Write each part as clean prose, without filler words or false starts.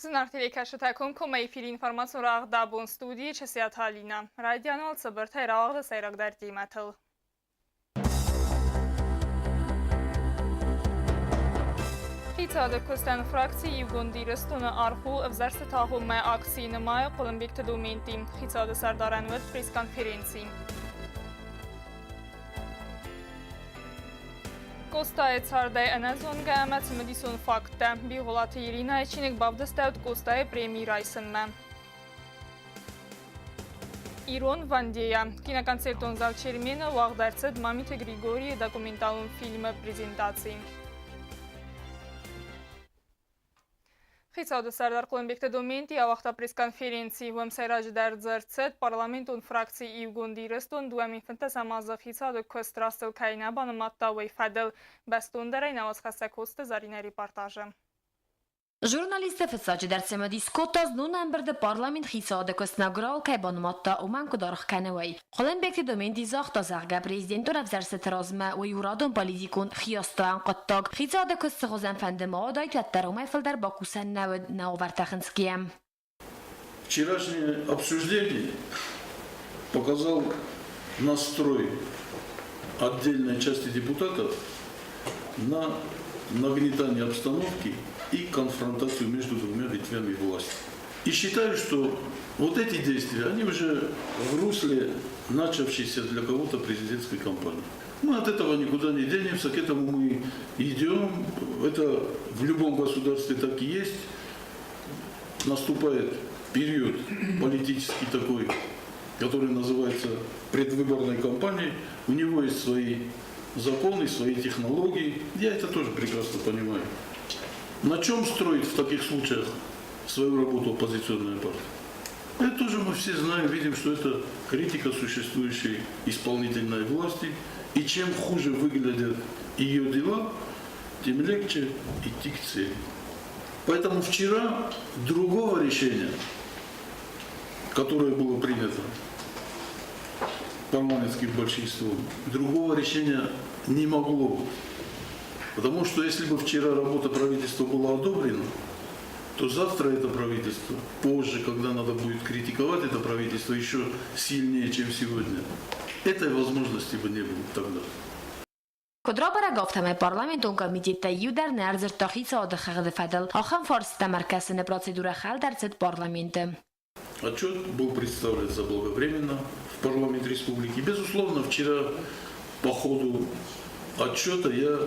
Зынаргъ телекӕсджытӕ, комкоммӕ эфиры информацион рагъд абон студийы Чысиаты Алинӕ. Райдианы уал цыбыртӕй рауагъды сӕйрагдӕр темӕтыл. Хицауады куыстӕн фракци Иугонд Ирыстоны аргъ у ӕвзӕрстыты агъоммӕ акцийы нымайы Хъуылымбегты Доменти. Хицауады сӕрдарӕн уыд пресс-конференци. Къостайы цардӕй ӕнӕзонгӕ ӕмӕ цымыдисон факттӕ. Бигъуылаты Иринӕйы чиныг бавдыстӕуыд Къостайы преми райсынмӕ. Ирон Вандея. Киноконцертон зал Чермены уагъд ӕрцыд Мамиты Григорийы документалон фильмы презентаци. Хицауады сӕрдар Хъуылымбегты Доменти ауагъта пресс-конференци. Уым сӕйраджыдӕр дзырд цыд, парламентон фракци Иугонд Ирыстон 2015 азы хицауады куыст растыл кӕй нӕ банымадта, уый фӕдыл. Бӕстондӕрӕй нӕ уацхӕссӕг Коцты Заринӕ репортажы. Журналисттӕ фыццаджыдӕр цымыдис кодта, знон ӕмбырды парламент хицауады куыстмӕ гурал кӕй банымадта, уымӕн куыд аргъ кӕны, уый. Хъуылымбегты Доменти загъта, зӕгъгӕ, президентон ӕвзӕрстыты размӕ уый у радон политикон хиастауӕн хъуыддаг. Хицауады куыст цы хуызӕн фӕнды ма уыдаид, уӕддӕр уымӕй фылдӕр бакусӕн нӕ уыд, нӕ уавӕртӕ хынцгӕйӕ. Вчерашнее обсуждение показал настрой отдельной части депутатов на нагнетание обстановки и конфронтацию между двумя ветвями власти. И считаю, что вот эти действия, они уже в русле начавшейся для кого-то президентской кампании. Мы от этого никуда не денемся, к этому мы идем. Это в любом государстве так и есть. Наступает период политический такой, который называется предвыборной кампанией. У него есть свои законы, свои технологии. Я это тоже прекрасно понимаю. На чем строит в таких случаях свою работу оппозиционная партия? Это тоже мы все знаем, видим, что это критика существующей исполнительной власти. И чем хуже выглядят ее дела, тем легче идти к цели. Поэтому вчера другого решения, которое было принято парламентским большинством, другого решения не могло быть. Потому что если бы вчера работа правительства была одобрена, то завтра это правительство, позже, когда надо будет критиковать это правительство еще сильнее, чем сегодня, этой возможности бы не было тогда. Куыд рабӕрӕг, афтӕмӕй парламентон комитеттӕй иу дӕр нӕ ӕрдзырдта хицауады хыгъды фӕдыл. Ахӕм фарстытӕм ӕркӕсыны процедурӕ хӕлд ӕрцыд парламенты. Отчет был представлен заблаговременно в парламент республики. Безусловно, вчера по ходу отчета я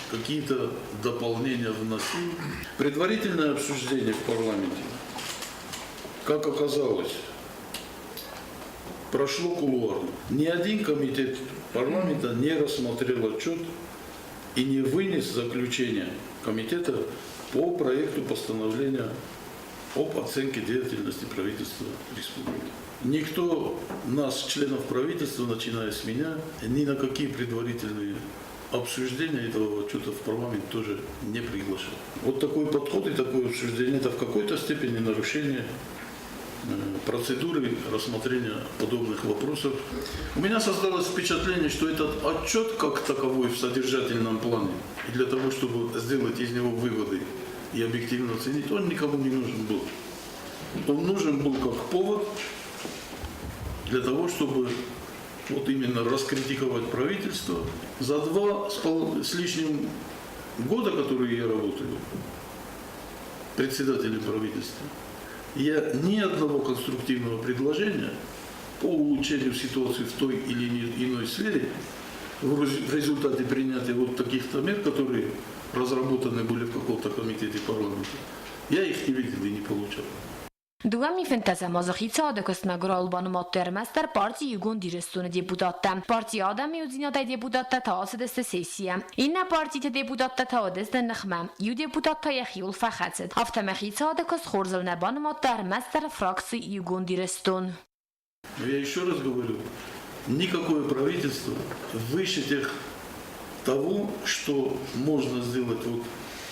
какие-то дополнения вносил. Предварительное обсуждение в парламенте, как оказалось, прошло кулуарно. Ни один комитет парламента не рассмотрел отчет и не вынес заключение комитета по проекту постановления об оценке деятельности правительства республики. Никто нас, членов правительства, начиная с меня, ни на какие предварительные обсуждения этого отчета в парламент тоже не приглашал. Вот такой подход и такое обсуждение – это в какой-то степени нарушение процедуры рассмотрения подобных вопросов. У меня создалось впечатление, что этот отчет как таковой в содержательном плане, и для того, чтобы сделать из него выводы и объективно оценить, он никому не нужен был. Он нужен был как повод для того, чтобы вот именно раскритиковать правительство. За два с лишним года, которые я работаю председателем правительства, я ни одного конструктивного предложения по улучшению ситуации в той или иной сфере в результате принятия вот таких-то мер, которые разработаны были в каком-то комитете парламента, я их не видел и не получал. 2015 азы хицауады куыстмӕ Гурал банымадтой ӕрмӕстдӕр парти Иугонд Ирыстоны депутаттӕ. Партийы адӕмы иудзинадӕй депутаттӕ та ацыдысты сессийӕ. Иннӕ партиты депутаттӕ та уыдысты ныхмӕ. Иу депутат та йӕхиуыл фӕхӕцыд. Афтӕмӕй хицауады куыст хорзыл нӕ банымадта ӕрмӕстдӕр фракци Иугонд Ирыстон. Но я еще раз говорю, никакое правительство выше тех того, что можно сделать вот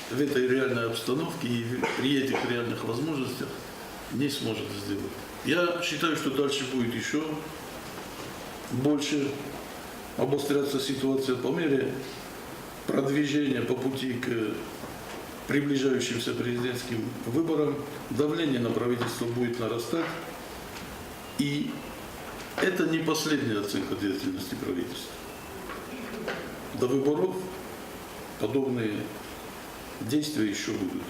в этой реальной обстановке и при этих реальных возможностях, не сможет сделать. Я считаю, что дальше будет еще больше обостряться ситуация по мере продвижения по пути к приближающимся президентским выборам давление на правительство будет нарастать. И это не последняя оценка деятельности правительства. До выборов подобные действия еще будут.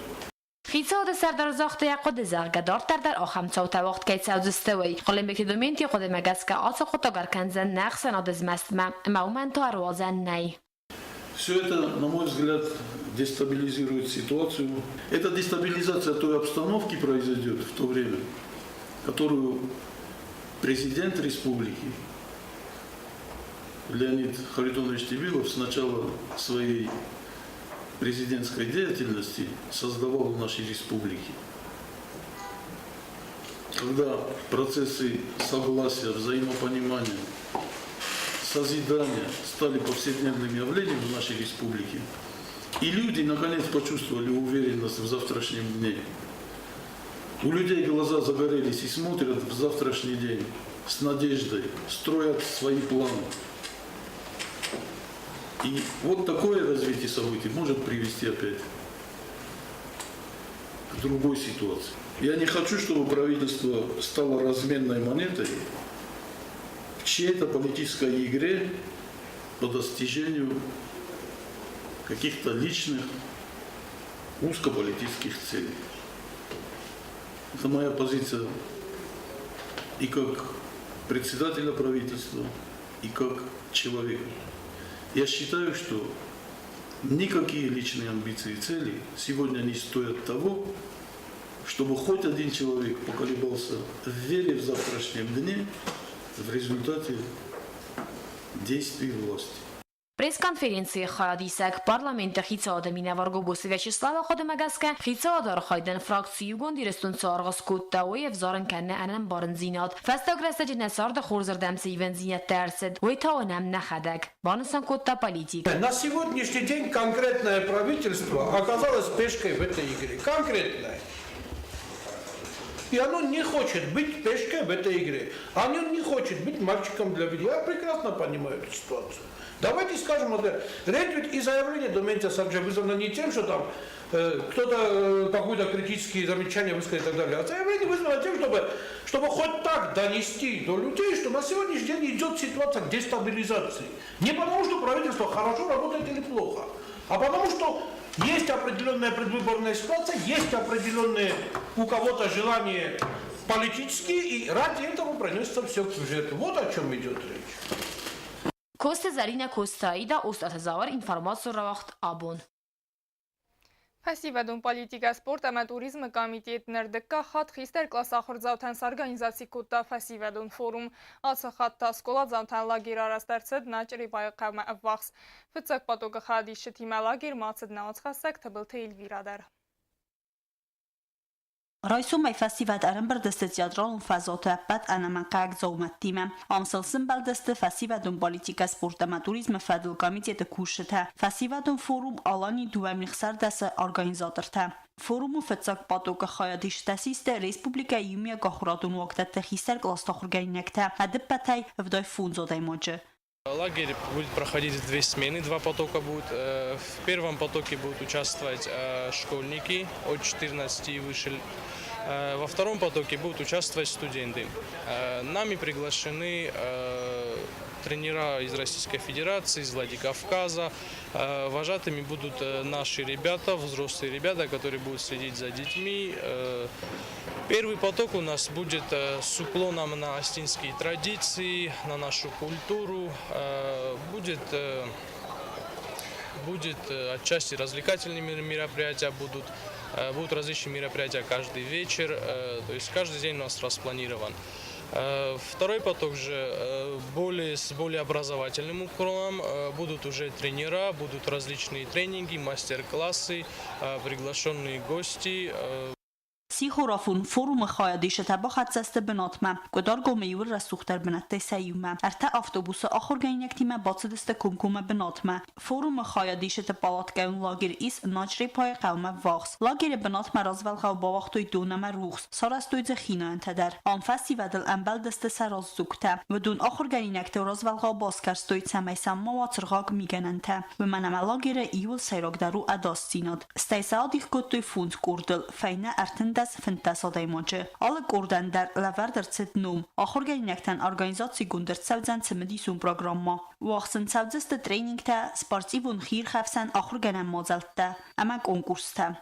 Хицауады сӕрдар загъта йӕ хъуыды, зӕгъгӕ, дарддӕр дӕр ахӕм цаутӕ уагъд кӕй цӕудзысты, уый. Хъуылымбегты Доменти хъуыдымӕ гӕсгӕ ацы хъуыддаг ӕркӕндзӕн нӕ ӕхсӕнады змӕстмӕ, ӕмӕ уымӕн та ӕруадзӕн нӕй. Все это, на мой взгляд, дестабилизирует ситуацию. Эта дестабилизация той обстановки произойдет в то время, которую президент республики Леонид Харитонович Тибилов с начала своей президентской деятельности создавал в нашей республике. Когда процессы согласия, взаимопонимания, созидания стали повседневным явлением в нашей республике, и люди наконец почувствовали уверенность в завтрашнем дне. У людей глаза загорелись и смотрят в завтрашний день с надеждой, строят свои планы. И вот такое развитие событий может привести опять к другой ситуации. Я не хочу, чтобы правительство стало разменной монетой в чьей-то политической игре по достижению каких-то личных узкополитических целей. Это моя позиция и как председателя правительства, и как человека. Я считаю, что никакие личные амбиции и цели сегодня не стоят того, чтобы хоть один человек поколебался в вере в завтрашнем дне в результате действий власти. Пресс-конференцийы хайадисӕг Парламенты Хицауады минӕвар Гобозты Вячеславы хъуыдымӕ гӕсгӕ, Хицауады архайдӕн фракци Иугонд Ирыстон цы аргъ скодта, уый ӕвзарын кӕны ӕнӕмбарындзинад. Фӕстаг рӕстӕджы нӕ царды хорзырдӕм цы ивӕндзинӕдтӕ ӕрцыд, уый та уынӕм нӕхӕдӕг, банысан кодта политик. На сегодняшний день конкретное правительство оказалось пешкой в этой игре. Конкретное. И оно не хочет быть пешкой в этой игре. Оно не хочет быть мальчиком для битья. Я прекрасно понимаю эту ситуацию. Давайте скажем, вот, речь ведь и заявление Доменти Асанжа вызвано не тем, что там кто-то какое-то критические замечания высказал и так далее, а заявление вызвано тем, чтобы хоть так донести до людей, что на сегодняшний день идет ситуация к дестабилизации. Не потому, что правительство хорошо работает или плохо, а потому, что есть определенная предвыборная ситуация, есть определенные у кого-то желания политические, и ради этого приносится все к бюджету. Вот о чем идет речь. Коцты Зӕринӕ, Коцты Аидӕ, Остъаты Зауыр, информацион рауагъд Абон. Фӕсивӕдон политикӕ, спорт ӕмӕ туризмы комитет ныр дыккаг хатт хистӕр къласы ахуырдзаутӕн сорганизаци кодта фӕсивӕдон форум. Ацы хатт та скъоладзаутӕн лагерь арӕзт ӕрцыд Начъребайы хъӕумӕ ӕввахс. Фыццаг потокы хайадисджытимӕ лагерьмӕ ацыд нӕ уацхӕссӕг Тыбылты Эльвира дӕр. Райсомӕй фӕсивӕд ӕрӕмбырд сты театралон фӕзуаты ӕппӕт ӕнӕмӕнгхъӕуӕг дзаумӕттимӕ. Ам сыл сымбӕлдысты фӕсивӕдон политикӕ, спорт ӕмӕ туризмы фӕдыл комитеты кусджытӕ, фӕсивӕдон форум Алани 2016-ы организатортӕ. Форумы фыццаг потокы хайадисджытӕ систы республикӕйы иумиагахуырадон уагдӕтты хистӕр къласты ахуыргӕнинӕгтӕ, ӕдыппӕтӕй 75 адӕймаджы. Лагерь будет проходить в две смены, два потока будет. В первом потоке будут участвовать школьники от 14 и выше. Во втором потоке будут участвовать студенты. Нами приглашены тренера из Российской Федерации, из Владикавказа. Вожатыми будут наши ребята, взрослые ребята, которые будут следить за детьми. Первый поток у нас будет с уклоном на осетинские традиции, на нашу культуру. Будет отчасти развлекательные мероприятия будут. Будут различные мероприятия каждый вечер, то есть каждый день у нас распланирован. Второй поток же с более образовательным уклоном. Будут уже тренера, будут различные тренинги, мастер-классы, приглашенные гости. Сихорафон форумы хайадисджытӕ бахӕццӕ сты бынатмӕ, Къуыдаргомы иууыл рӕсугъддӕр бынӕттӕй сӕ иумӕ. Ӕртӕ автобусы ахуыргӕнинӕгтимӕ бацыдысты комкоммӕ бынатмӕ. Форумы хайадисджыты палаткӕйон лагерь ис Начърепайы хъӕумӕ ввахс. Лагеры бынатмӕ развӕлгъау бауагътой дон ӕмӕ рухс, сарӕзтой дзы хинайӕнтӕ дӕр. Ам фӕсивӕдыл ӕмбӕлдысты сӕ раздзогтӕ. Уыдон ахуыргӕнинӕгты развӕлгъау басгӕрстой, цӕмӕй сӕм ма уа цыргъаг мигӕнӕнтӕ. Уымӕн ӕмӕ лагеры иууыл сӕйрагдӕр у ӕдасдзинад. Стӕй сӕ адих кодтой фондз къордыл, фӕйнӕ 13-15 адӕймаджы. Алы къордӕн дӕр лӕвӕрд ӕрцыд ном. Ахуыргӕнинӕгтӕн организацигонд ӕрцӕудзӕн цымыдисон программӕ. Уагъд сын цӕудзысты тренингтӕ, спортивон хиирхӕфсӕн ахуыргӕнӕн мадзӕлттӕ ӕмӕ конкурстӕ.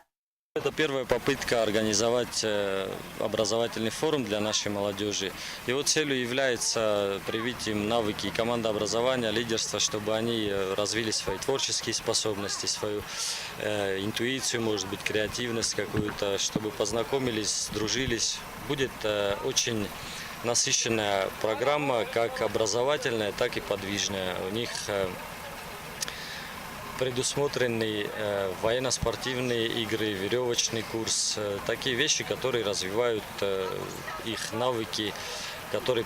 Это первая попытка организовать образовательный форум для нашей молодежи. Его целью является привить им навыки командообразования, лидерства, чтобы они развили свои творческие способности, свою интуицию, может быть, креативность какую-то, чтобы познакомились, сдружились. Будет очень насыщенная программа, как образовательная, так и подвижная. У них предусмотрены военно-спортивные игры, веревочный курс, такие вещи, которые развивают их навыки, которые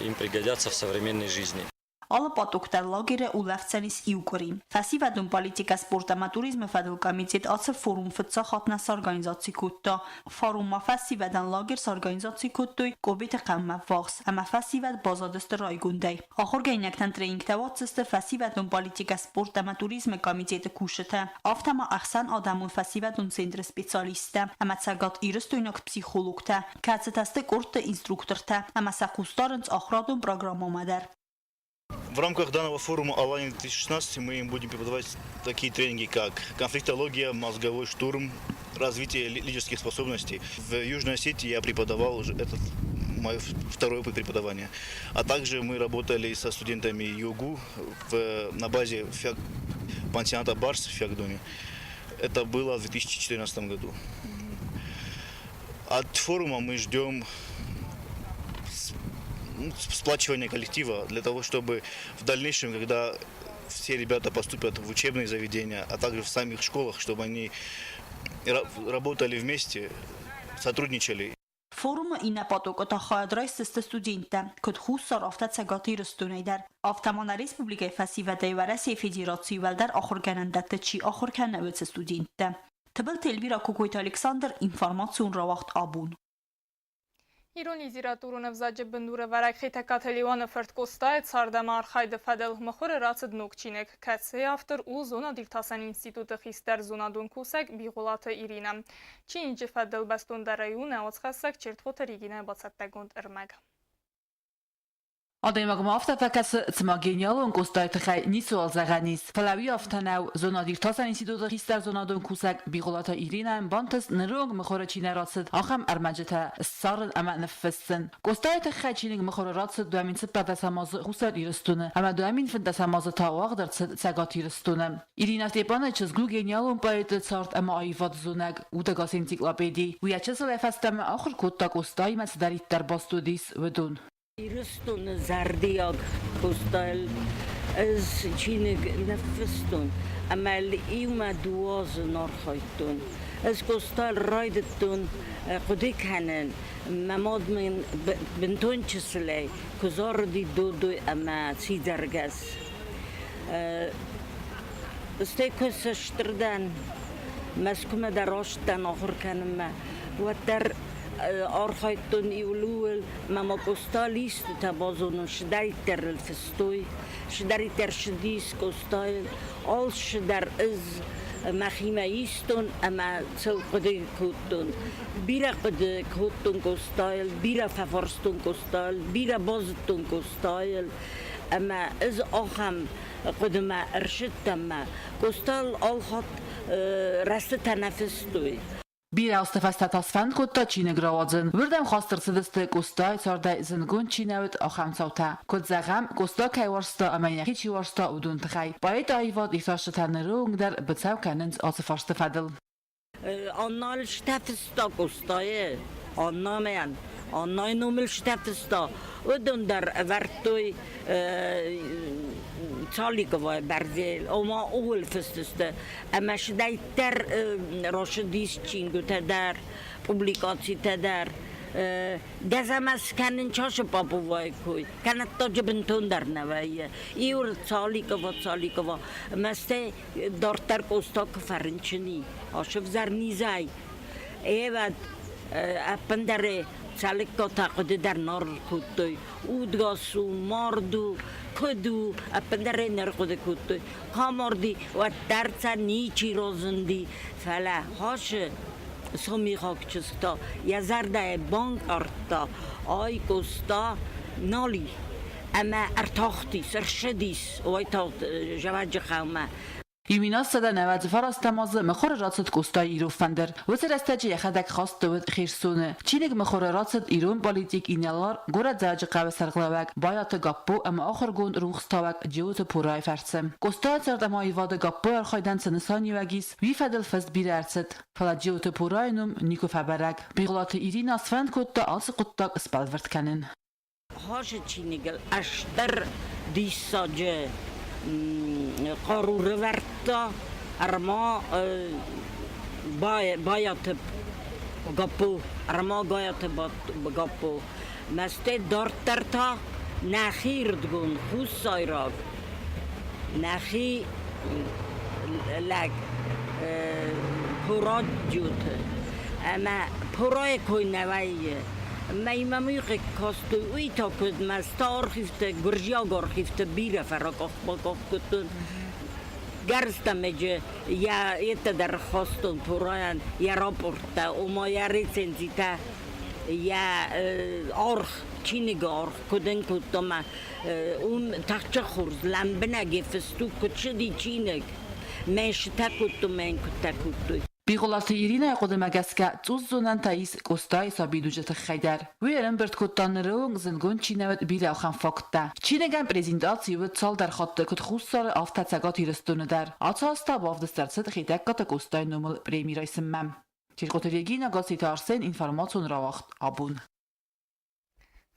им пригодятся в современной жизни. Алы поток дӕр лагеры улӕфдзӕнис иу къуыри. Фӕсивӕдон политикӕ, спорт ӕмӕ туризмы фӕдыл комитет ацы форум фыццаг хатт нӕ сорганизаци кодта. Форум ма фӕсивӕдӕн лагерь сорганизаци кодтой Къобеты хъӕумӕ ввахс, ӕмӕ фӕсивӕд баззадысты райгондӕй. Ахуыргӕнинӕгтӕн тренингтӕ уадздзысты фӕсивӕдон политикӕ, спорт ӕмӕ туризмы комитеты кусджытӕ, афтӕ ма ӕхсӕнадӕмон фӕсивӕдон центры специалисттӕ ӕмӕ цӕгатирыстойнаг психологтӕ, кӕцытӕ сты къордты инструктортӕ ӕмӕ сӕ хъус дарынц ахуырадон программӕмӕ дӕр. В рамках данного форума «Алания 2016» мы им будем преподавать такие тренинги, как конфликтология, мозговой штурм, развитие лидерских способностей. В Южной Осетии я преподавал уже этот мой второй опыт преподавания. А также мы работали со студентами ЮГУ на базе пансионата «Барс» в Фиагдоне. Это было в 2014 году. От форума мы ждем сплачивания коллектива для того, чтобы в дальнейшем, когда все ребята поступят в учебные заведения, а также в самих школах, чтобы они работали вместе, сотрудничали. Форумы иннӕ потокы та хайад райсдзысты студенттӕ, куыд Хуссар, афтӕ Цӕгат Ирыстонӕй дӕр. Афтӕ ма нӕ республикӕйы фӕсивӕдӕй Уӕрӕсейы Федерацийы уӕлдӕр ахуыргӕнӕндӕтты чи ахуыр кӕны, уыцы студенттӕ. Тыбылты Эльвира, Кокойты Александр, информацион рауагъд абон. Ирон литературон ӕвзаджы бындурӕвӕрӕг Хетӕгкаты Леуаны фырт Къостайы цард ӕмӕ архайды фӕдыл мыхуыры рацыд ног чиныг, кӕцыйы автор у зонад-иртасӕн институты хистӕр зонадон кусӕг Бигъуылаты Иринӕ. Чиныджы фӕдыл бӕстондӕрӕй у нӕ уацхӕссӕг Чертхъоты Регинӕйы бацӕттӕгонд ӕрмӕг. Адӕймагмӕ афтӕ фӕкӕсы, цыма гениалон Къостайы тыххӕй ницыуал зӕгъӕн ис. Фӕлӕ уый афтӕ нӕу. Зонад-иртасӕн институты хистӕр зонадон кусӕг Бигъуылаты Иринӕйӕн бантыст ныры онг мыхуыры чи нӕ рацыд, ахӕм ӕрмӕджытӕ ссарын ӕмӕ ныффыссын. Къостайы тыххӕй чиныг мыхуыры рацыд 2014 азы Хуссар Ирыстоны ӕмӕ 2015 азы та уагъд ӕрцыд Цӕгат Ирыстоны. Ирина Степаны чызг у гениалон поэты цард ӕмӕ аивадзонӕг, удӕгас энциклопеди. Уый йӕ чысылӕй фӕстӕмӕ ахуыр кодта Къостаимӕ цыдӕриддӕр баст уыдис, уыдон. Ирыстоны зӕрдиаг Къостайыл ӕз чиныг ныффыстон ӕмӕ иумӕ дыууӕ азы архайдтон. Ӕз Къостайыл райдыдтон хъуыды кӕнын. Мӕ мад мын бынтон чысылӕй куы зарыди Додой ӕмӕ Сидзӕргӕс. Стӕй куы сыстыр дӕн, Мӕскуымӕ дӕр ацыдтӕн ахуыр кӕнынмӕ, уӕддӕр архайдтон иу-иуыл мӕ ма Къоста листытӕ базонын, цыдӕриддӕр ыл фыстой, цыдӕриддӕр цыдис Къостайыл, алцыдӕр ӕз мӕхимӕ истон ӕмӕ сыл хъуыды кодтон. Бирӕ хъуыды кодтон Къостайыл, бирӕ фӕфарстон Къостайыл, бирӕ базыдтон Къостайыл ӕмӕ ӕз ахӕм хъуыдымӕ ӕрсыдтӕн мӕ Къостайыл алхатт рӕстытӕ нӕ фыстой. Бирӕ азты фӕстӕ та сфӕнд кодта чиныг рауадзын. Уырдӕм хаст ӕрцыдысты Къостайы цардӕй зындгонд чи нӕ уыд, ахӕм цаутӕ. Куыд зӕгъӕм, Къоста кӕй уарзта ӕмӕ йӕхи чи уарзта, уыдон тыххӕй. Поэты аивад иртасджытӕ ныры онг дӕр быцӕу кӕнынц ацы фарсты фӕдыл. Анна фыста Къостайы, Аннамӕн, Аннайы номыл фыста. Уыдон дӕр ӕвӕрдтой. Цаликовайы бӕрзел, ома ууыл фыст сты, ӕмӕ сыдӕйддӕр рацыдис чингуытӕ дӕр, публикацитӕ дӕр. Гӕзӕмӕ скӕнын часы Поповайы кой, кӕнӕ тоджы бынтондӕр нӕ вӕййы. Иуыр Цаликова, Цаликова, ӕмӕ стӕй дарддӕр Къоста куы фӕрынчын и, асывзӕр низӕй, ӕвӕд ӕппындӕр Цӕлыккатӕ хъуыды дӕр нал кодтой. Удгас у, мард у, куыд у, ӕппындӕр ӕй не рхъуыды кодтой. Ка марди, уӕддӕр сӕ ничи разынди, фӕлӕ хасы сомихаг чызг та йӕ зӕрдӕйы банкъардта, ай Къоста нал и. Ӕмӕ ӕртахтис, ӕрсыдис уайтагъд Зӕвӕджыхъӕумӕ. 1199 азы мыхуыры рацыд Къостайы Ирон фӕндыр. Уыцы рӕстӕджы йӕхӕдӕг хастӕуыд Херсоны. Чиныг мыхуыры рацыд ирон политик инӕлар, горӕт Дзӕуджыхъӕуы сӕргълӕууӕг Байаты Гаппо ӕмӕ ахуыргонд рухстауӕг Джиоты Пурайы фӕрцы. Къостайы цард ӕмӕ аивады Гаппойы архайдӕн цы нысаниуӕг ис, уый фӕдыл фыст бирӕ ӕрцыд. Фӕлӕ Джиоты Пурайы ном никуы фӕбӕрӕг. Бигъуылаты Иринӕ сфӕнд кодта ацы хъуыддаг сбӕлвырд кӕнын. Хасы чиныгыл ӕстыр диссаджы хъару рывӕрдта ӕрма Байаты Гаппо, ӕрма Гайаты Гаппо. Мӕстӕй дарддӕр та нӕхи рдгон хуссайраг, нӕхи лӕг Пураджоты. Ӕмӕ Пурайы кой нӕ вӕййы. Мӕймӕ мыйхъ кастой, уый та куыд мӕ архивты, гуырдзиаг архивты бирӕ фӕракъах-бакъах кодтон. Гӕрзтӕмӕджы йӕ еттӕ дӕр хастон Пурайӕн йӕ рапорттӕ, ома йӕ рецензитӕ, йӕ аргъ, чиныгы аргъ куыд ын кодтам, уым тахчы хорз лӕмбынӕг фыст у, куыд цыди чиныг. Мӕн сытӕ кодтон, мӕн куыдтӕ кодтой. Бигъуылаты Иринӕйы хъуыдымӕ гӕсгӕ, цъус зонӕнтӕ ис Къостайы сабидуджы тыххӕй дӕр. Уый ӕрӕмбырд кодта ныры онг зындгонд чи нӕ уыд, бирӕ ахӕм факттӕ. Чиныгӕн презентаци уыд цалдӕр хатты куыд Хуссары, афтӕ Цӕгат Ирыстоны дӕр. Ацы аз та бавдыст ӕрцыд Хетӕгкаты Къостайы номыл преми райсынмӕ. Теркоты Регина, Гасситы Арсен, информацион рауагъд «Абон».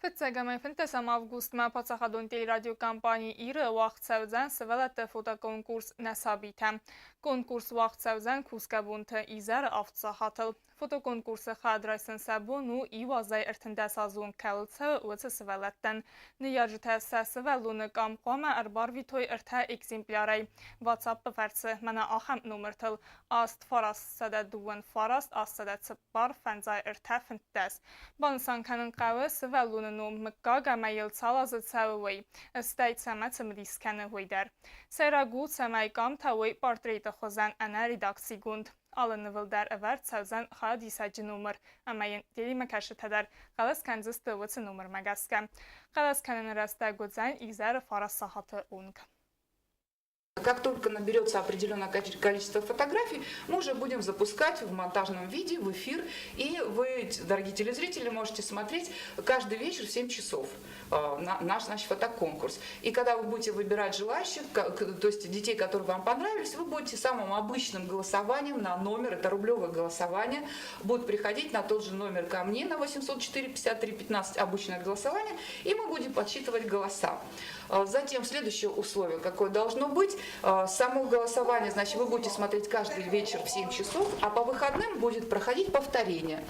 Фыццӕгӕмӕй 15 августмӕ паддзахадон телерадиокомпани «Ир»-ы уагъд цӕудзӕн сывӕллӕтты фотоконкурс «Нӕ сабитӕ». Конкурс уагъд цӕудзӕн кусгӕ бонты изӕры авд сахатыл. Фотоконкурсы хайад райсын сӕ бон у иу азӕй 13 азы онг кӕуыл цӕуы, уыцы сывӕллӕттӕн. Ныййарджытӕ сӕ сывӕллоны къам хъуамӕ ӕрбарвитой ӕртӕ экземплярӕй. WhatsApp-ы фӕрцы мӕнӕ ахӕм номыртыл: 8 929 804 53 15. Банысан кӕнын хъӕуы сывӕллоны ном, мыггаг ӕмӕ йыл цал азы цӕуы, уый. Стӕй цӕмӕ цымыдис кӕны, уый дӕр. Сӕйраг у, цӕмӕй къамтӕ уой портреты хуызӕн ӕнӕ редакцигонд. Алы нывыл дӕр ӕвӕрд цӕудзӕн хайадисӕджы номыр, ӕмӕ йын телемӕкӕсджытӕ дӕр хъӕлӕс кӕндзысты уыцы номырмӕ гӕсгӕ. Хъӕлӕс кӕныны рӕстӕг уыдзӕн изӕры фараст сахаты онг. Как только наберется определенное количество фотографий, мы уже будем запускать в монтажном виде в эфир. И вы, дорогие телезрители, можете смотреть каждый вечер в 7 часов наш, наш фотоконкурс. И когда вы будете выбирать желающих, то есть детей, которые вам понравились, вы будете самым обычным голосованием на номер, это рублевое голосование, будут приходить на тот же номер ко мне на 804 53 15 обычное голосование, и мы будем подсчитывать голоса. Затем следующее условие, какое должно быть, само голосование, значит, вы будете смотреть каждый вечер в 7 часов, а по выходным будет проходить повторение.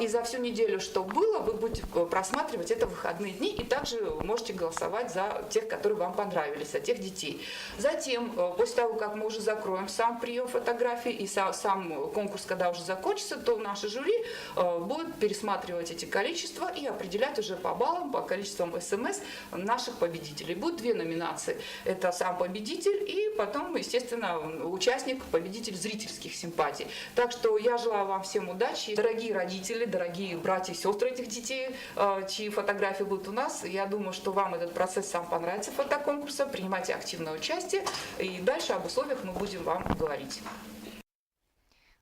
И за всю неделю, что было, вы будете просматривать это в выходные дни и также можете голосовать за тех, которые вам понравились, за тех детей. Затем, после того, как мы уже закроем сам прием фотографий и сам конкурс, когда уже закончится, то наше жюри будет пересматривать эти количества и определять уже по баллам, по количествам смс наших победителей. Будут две номинации. Это сам победитель и потом, естественно, участник, победитель зрительских симпатий. Так что я желаю вам всем удачи. Дорогие родители, дорогие братья и сестры этих детей, чьи фотографии будут у нас, я думаю, что вам этот процесс сам понравится фотоконкурса. Принимайте активное участие. И дальше об условиях мы будем вам говорить.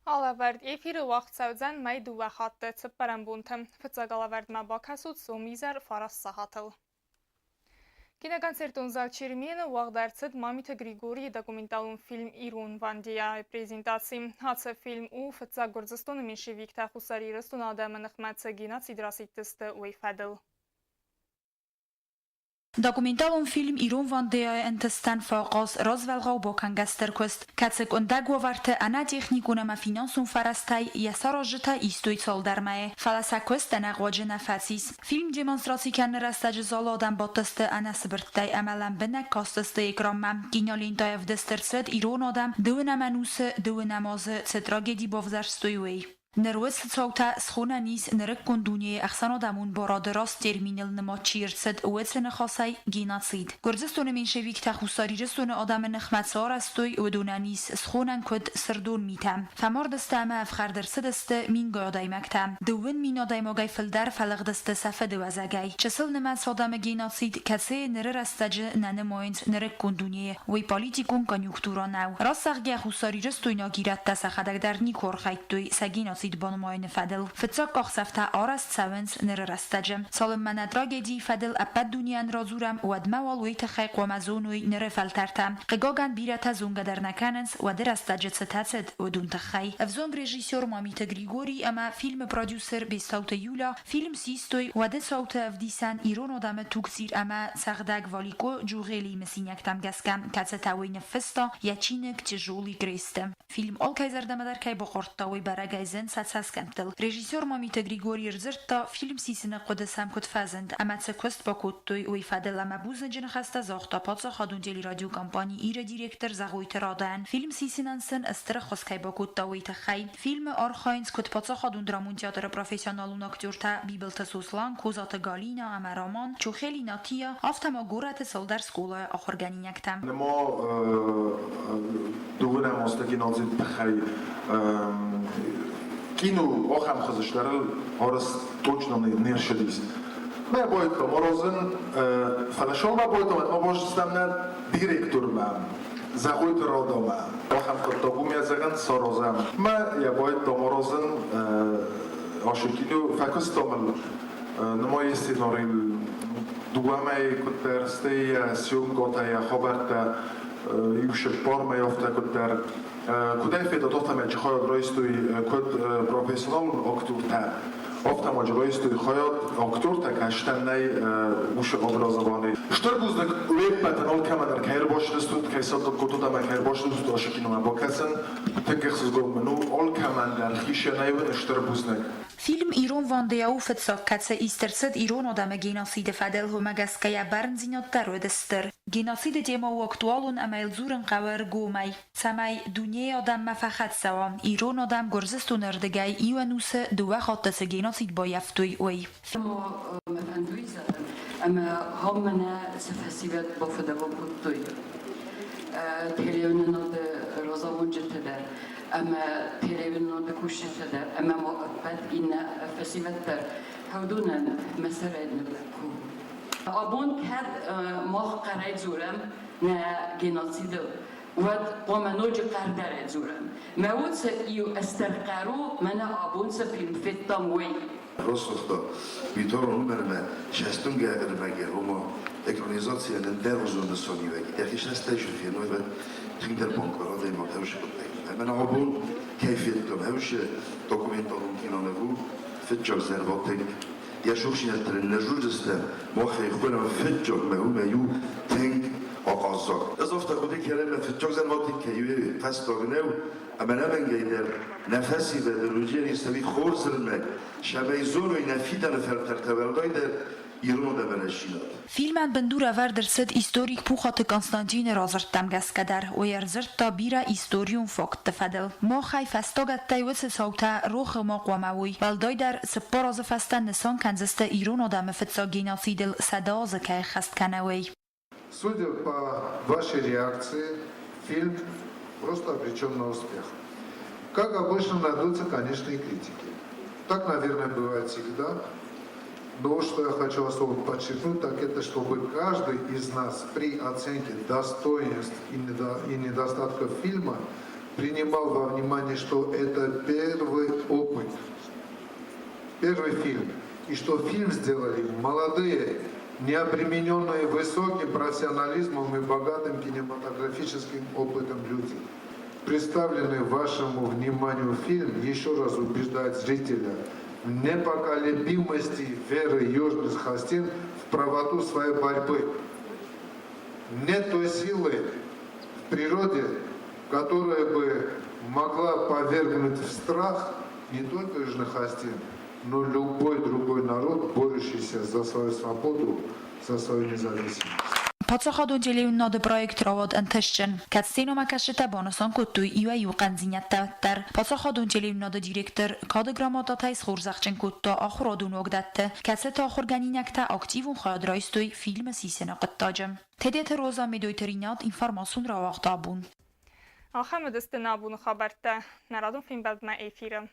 Алӕвӕрд эфиры уагъд цӕудзӕн мӕй дыууӕ хатты цыппӕрӕм бонты. Фыццаг алӕвӕрдмӕ бакӕсут сомизӕр фараст сахатыл. Киноконцертон зал Чермены уагъд ӕрцыд Мамиты Григорийы документалон фильм «Ирон Вандея» презентаци. Ацы фильм у фыццаг Гуырдзыстоны меньшевиктӕ Хуссар Ирыстоны адӕмы ныхмӕ цы геноцид расидтысты, уый фӕдыл. Документалон фильм Ирон Вандеайы ӕнтыстӕн фӕахъаз развӕлгъау бакӕнгӕ стыр куыст, кӕцы къуындӕг уавӕрты ӕнӕ техникон ӕмӕ финансон фӕрӕзтӕй йӕ саразджытӕ истой цалдӕр мӕйы, фӕлӕ сӕ куыст ӕнӕхъуаджы нӕ фӕцис. Фильм демонстраци кӕныны рӕстӕджы залы адӕм бадтысты ӕнӕсыбырттӕй ӕмӕ лӕмбынӕг кастысты экранмӕ. Кинолентӕйы ӕвдыст ӕрцыд, ирон адӕм дыууынӕм ӕнусы дыууынӕм азы цы трагеди бавзӕрстой, уый. Ныр уыцы цаутӕ схонӕн ис нырыккон дунейы ӕхсӕнадӕмон барады раст терминыл нымад чи ӕрцыд, уыцы ныхасӕй геноцид. Гуырдзыстоны меньшевиктӕ Хуссар Ирыстоны адӕмы ныхмӕ цы арӕзтой, уыдонӕн ис схонӕн куыд сырдон митӕ. Фӕмард сты ӕмӕ ӕфхӕрд ӕрцыдысты мингай адӕймӕгтӕ. Дыууын мин адӕймагӕй фылдӕр фӕлыгъдысты сӕ фыдыуӕзӕгӕй. Чысылнымӕц адӕмы геноцид, кӕцыйы ныры рӕстӕджы нӕ нымайынц нырыккон дунейы, уый политикон конъюнктура нӕу. Раст зӕгъгӕ, хуссарирыстойнаг ирӕттӕ сӕхӕдӕг дӕр никуы архайдтой сӕ геноцид банымайыны фӕдыл. Фыццаг къахдзӕфтӕ арӕзт цӕуынц ныры рӕстӕджы. Цалынмӕ нӕ трагедийы фӕдыл ӕппӕт дунейӕн радзурӕм, уӕдмӕ уал уый тыххӕй хъуамӕ зоной ныры фӕлтӕртӕ. Хъыгагӕн, бирӕтӕ зонгӕ дӕр нӕ кӕнынц, уӕды рӕстӕджы цытӕ цыд, уыдон тыххӕй. Ӕвзонг режиссер Мамиты Григорий ӕмӕ фильмы продюсер Бестауты Юля фильм систой уӕды цауты ӕвдисӕн ирон адӕмы тугцъир ӕмӕ цӕгъдӕг Валикъо Джугъелийы мысинӕгтӕм гӕсгӕ, кӕцытӕ уый ныффыста йӕ чиныг «Тяжелый крест-ы». Фильм алкӕй зӕрдӕмӕ дӕр кӕй бахъардта, уый бӕрӕгӕй зынд сӕ цӕсгӕмттыл. Режиссер Мамиты Григорий ӕрдзырдта, фильм сисыны хъуыды сӕм куыд фӕзынд ӕмӕ цы куыст бакодтой, уый фӕдыл ӕмӕ бузныджы ныхӕстӕ загъта паддзахадон телерадиокомпани «Ир-ы» директор Зӕгъойты Радӕн, фильм сисынӕн сын стыр ӕххуыс кӕй бакодта, уый тыххӕй. Фильмы архайынц куыд паддзахадон драмон театры профессионалон актертӕ Бибылты Сослан, Козаты Галина ӕмӕ Роман, Чохели Натия, афтӕ ма горӕты цалдӕр скъолайы ахуыргӕнинӕгтӕ. Нема дыууынӕм азты геноциды тыххӕй кино ахӕм хуызы сдӕрыл арӕзт точно не рцыдис. Мӕ байдтам аразын, фӕлӕ сӕумӕ байдтам ӕмӕ базыдтам нӕ директормӕ, Зӕгъойты Радомӕ. Ахӕм хъуыддаг у, мӕ зӕгъын, саразӕм. Мӕ йӕ байдтам аразын, ашы кино фӕкуыстам ыл, нымайы сценарийыл дыууӕ мӕйы куыддӕр, стӕй йӕ съемкӕтӕ, йӕ хабӕрттӕ иу цыппар мӕй афтӕ куыддӕр. Куыдӕй федтат, афтӕмӕй хайад райстой куыд профессионалон актертӕ, афтӕ ма райстой хайад актертӕ, кӕстӕн нӕй уыцы образований. Стыр бузныг уе ппӕтӕн алкӕмӕн дӕр, кӕй ӕрбацыдыстут, кӕй цӕттӕ кодтат ӕмӕ кӕй ӕрбацыдыстут ацы киномӕ бакӕсын. Тынг ӕхсызгон мын у, алкӕмӕн дӕр хицӕнӕй уын стыр бузныг. Фильм Ирон Вандея у фыццаг, кӕцы ист ӕрцыд ирон адӕмы геноциды фӕдыл, уымӕ гӕсгӕ йӕ бӕрндзинад дӕр уыд стыр. Геноциды темӕ у актуалон ӕмӕ йыл дзурын хъӕуы ӕргомӕй, цӕмӕй дунейы адӕммӕ фӕхӕццӕ уа, ирон адӕм Гуырдзыстоны ӕрдыгӕй иу ӕнусы дыууӕ хатты цы геноцид баййӕфтой, уый. Мӕ фӕндуй зӕгъын, ӕмӕ гъом мӕнӕ цы фӕсивӕд бафыдӕбон кодтой телеуынынады разамонджытӕ дӕр ӕмӕ телеуынынады кусджытӕ дӕр ӕмӕ ма ӕппӕт иннӕ фӕсивӕд дӕр, уыдонӕн мӕ сӕрӕй ныв Абон кӕд мах хъӕрӕй дзурӕм нӕ геноцидыл, уӕд хъуамӕ ноджы хъӕрдӕрӕй дзурӕм. Мӕ уд сӕ иу ӕстӕр хъӕр у, мӕнӕ абон цы фильм федтам, уый. Рацагъта битарон уымӕн сӕстунгӕ ӕрмӕги, ома экранизацийӕн ӕндӕргъуызон нысаниуӕг, йӕхи сӕстӕй феной, уӕд тынгдӕр банкъары адӕймаг ӕвзы хъуыддӕгтӕ. Ӕмӕ абон кӕй федтам, ӕвзы документалон киноныв у фыццаг зӕрватыкк. Йӕ сухсинӕдтӕ нӕ зондзыстӕм, махӕй хонӕм фыццаг мӕ уымӕй у тынг ахъаззаг. Ӕз афтӕ хъуыды кӕнын, мӕ фыццаг зӕрватыкк кӕй у, фӕстаг нӕу, ӕмӕ нӕмӕнгӕй дӕр нӕ фӕсивӕдӕн уыдзӕни цӕуид хорз ӕрмӕг, цӕмӕй зоной нӕ фидӕны фӕлтӕртӕ уӕлдайдӕр ирон адӕмӕн ӕссинад. Фильмӕн бындур ӕвӕрд ӕрцыд историк Пухаты Константины радзырдтӕм гӕсгӕ дӕр. Уый ӕрдзырдта бирӕ историон фактты фӕдыл. Махӕй фӕстагӕттӕй уыцы цаутӕ рохы ма хъуамӕ уой. Уӕлдайдӕр 40 азы фӕстӕ нысан кӕндзысты ирон адӕмы фыццаг геноцидыл 100 азы кӕй ӕххӕст кӕны, уый. Судя по вашей реакции, фильм просто обречен на успех. Как обычно, найдутся, конечно, и критики. Так, наверное, бывает всегда. Но что я хочу особо подчеркнуть, так это, чтобы каждый из нас при оценке достоинств и недостатков фильма принимал во внимание, что это первый опыт, первый фильм. И что фильм сделали молодые, не обремененные высоким профессионализмом и богатым кинематографическим опытом люди. Представленный вашему вниманию фильм еще раз убеждает зрителя в непоколебимости веры южных хастин в в правоту своей борьбы. Нет той силы в природе, которая бы могла повергнуть в страх не только южных осетин, но любой другой народ, борющийся за свою свободу, за свою независимость. Паддзахадон телеуынынады проект рауад ӕнтыстджын, кӕд сценӕмӕкӕсджытӕ банысан кодтой иуӕй-иу хъӕндзинӕдтӕ уӕддӕр. Паддзахадон телеуынынады директор кады грамотатӕй схорзӕхджын кодта ахуырадон уагдӕтты, кӕцыты ахуыргӕнинӕгтӕ активон хайад райстой фильмы сисыны хъуыддаджы. Тедеты Роза, Медойты Ринат, информацион рауагъд абон. Ахӕм уыдысты нӕ абоны хабӕрттӕ. Нӕ радон фембӕлдмӕ эфиры.